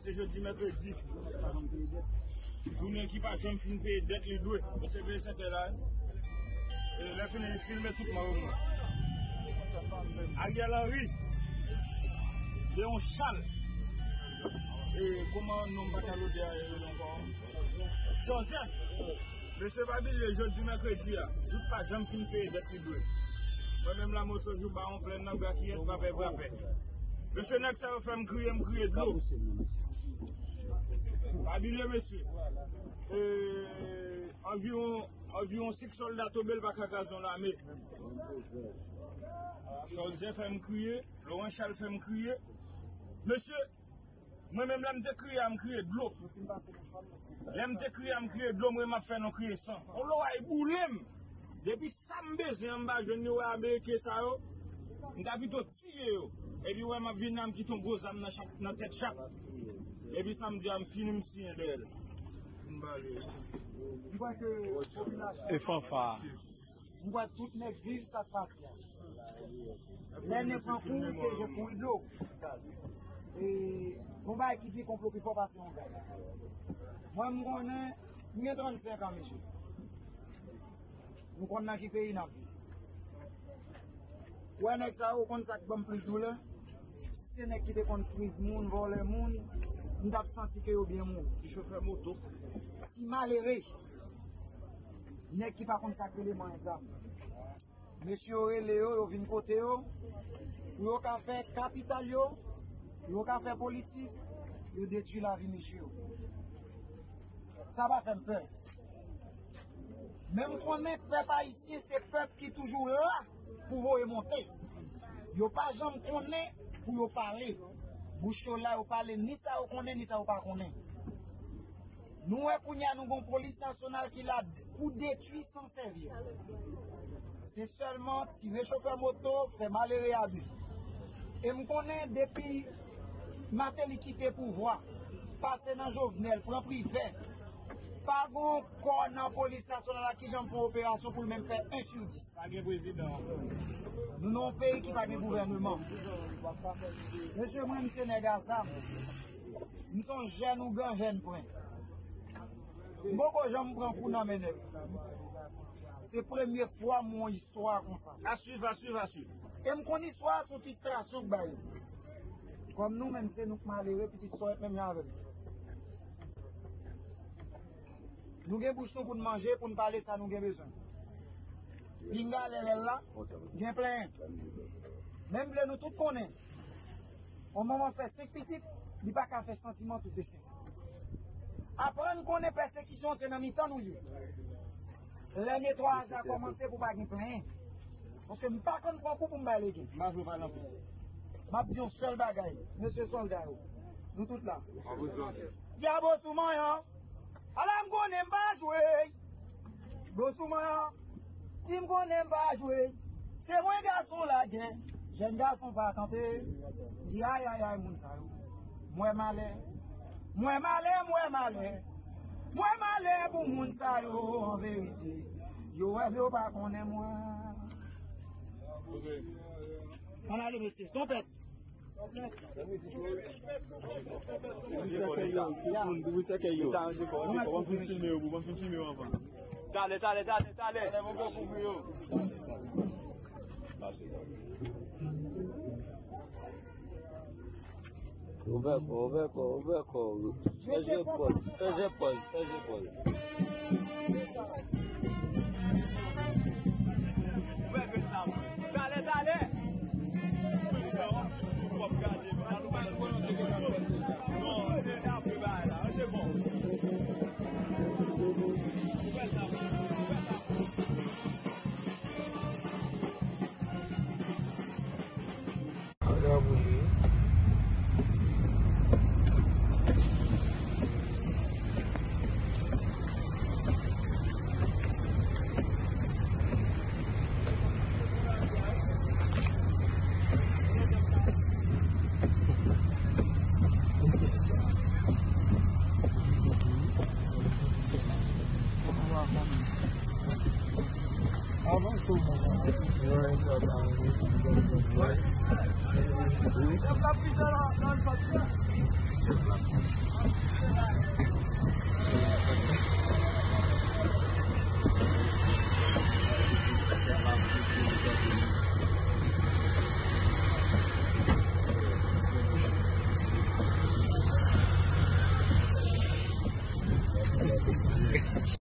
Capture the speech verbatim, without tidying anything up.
Se jodi, mèkredi. Jounen ki pa janm fin peye dèt li dwe. Mesye, veye sèt è la, wi. E lè fini, filme tout mò yo mwen. Ariel Henry. Leon Charles. E kòman non m pa ka lode a yo ankò? Joseph. Mesye, pa bliye, jodi mèkredi a, jouk pa janm fin peye dèt li dwe. Mwen menm la, moso jou ba yon plenn nan brakiyèt, vrapè, vrapè. Mesye, nèg sa yo fè m kriye, m kriye dlo. Pa bliye, mesye. E, anviwon, anviwon senk sòlda tonbe, l pa ka kraze yon lame. Joseph fè m kriye, Laurent Charles fè m kriye. Mesye, mwen menm, lè m te kriye a, m kriye dlo. Lè m te kriye a, m kriye dlo, mwen, m ap fè non kriye san. On lo ay boule m. Depi sa m bezwen an, m pa jwenn li, wè Ameriken sa yo. M ta pito tiye yo. Epi wè m ap vin la, m kite yon gwo zam nan chak, nan tèt chak. Epi sa m di a, m fini, m siyen dèyè l. M bale. M kwè ke popilasyon E fanfa. M kwè tout nèg viv sa k pase a. Lè nen pran kou, se je kouri dlo. E, gon bagay ki di konplo pi fò pase yon gad. Mwen, m konnen, m gen trannsenk an, mesye. M konn nan ki peyi n ap viv. Ou wè nèg sa yo, ou konn sa k ban m plis doulè? Si se nèg ki te konn friz moun, vòlè moun, m t ap santi ke yo byen mouri. Ti chofè moto. Ti malere. Nèg ki pa konn sa k rele manyen zam. Mesye yo rele yo, yo vin kote yo, pou yo ka fè kapital yo, pou yo ka fè politik, yo detwi lavi mesye yo. Sa pa fè m pè. Men m konnen pèp ayisyen se pèp ki toujou la pou voye monte. Yo pa janm konnen pou yo pale. Bouch yo la, yo pale ni sa yo konnen, ni sa yo pa konnen. Nou wè kounye a nou gon polis nasyonal ki la pou detwi san sèvi. Se sèlman tire chofè moto, fè malere a de. E m konnen depi Martelly kite pouvwa, pase nan Jovenel, pran Privè, pa gon kò nan polis nasyonal la ki janm fè yon operasyon pou l menm fè en sou dis. Pa gen prezidan. Nou nan yon peyi ki pa gen gouvèneman. Mesye, mwen, m se nèg a zam. M se yon jèn ougan, jèn pwen. M poko janm pran kou nan men nèg. Se premye fwa m wè yon istwa konsa. A swiv, a swiv, a swiv. E m konn istwa a se yon fristrasyon k ba yo. Kòm nou menm, se nou k malere, pitit sòrèt menm jan avè m. Nou gen bouch nou pou n manje, pou n pale sa nou gen bezwen. Pinga lè lè l la, gen plenyen. Men m vle nou tout konnen, yon manman fè senk pitit, li pa ka fè santiman tout de senk. Aprann konnen pèsekisyon se nan mitan nou ye. Lè netwayaj la kòmanse pou pa gen plenyen. Paske m pa konn pran kou pou m bay legen. M ap di yon sèl bagay, mesye sòlda yo. Nou tout la. Dyabo sou manyen. Ala m konnen m pa jwe. Dyabo sou manyen. Si m konnen m pa jwe. Se mwen gason lagè. Jèn gason pa kanpe. Di ayayay moun sa yo. M wè malè. M wè malè, m wè malè. M wè malè pou moun sa yo an verite. Yo wè m, yo pa konnen mwen. Ann ale mesye, tonpèt. Pou sèkèy yo, pou sèkèy yo. Ban m fin filme yo, ban m fin filme yo anvan. Talè, talè, talè, talè. Ouvè kò, ouvè kò, ouvè kò. Chanje pòz, chanje pòz, chanje pòz. Talè, talè. Avanse w, avanse w. Chèf la plis nan, nan zòn sa.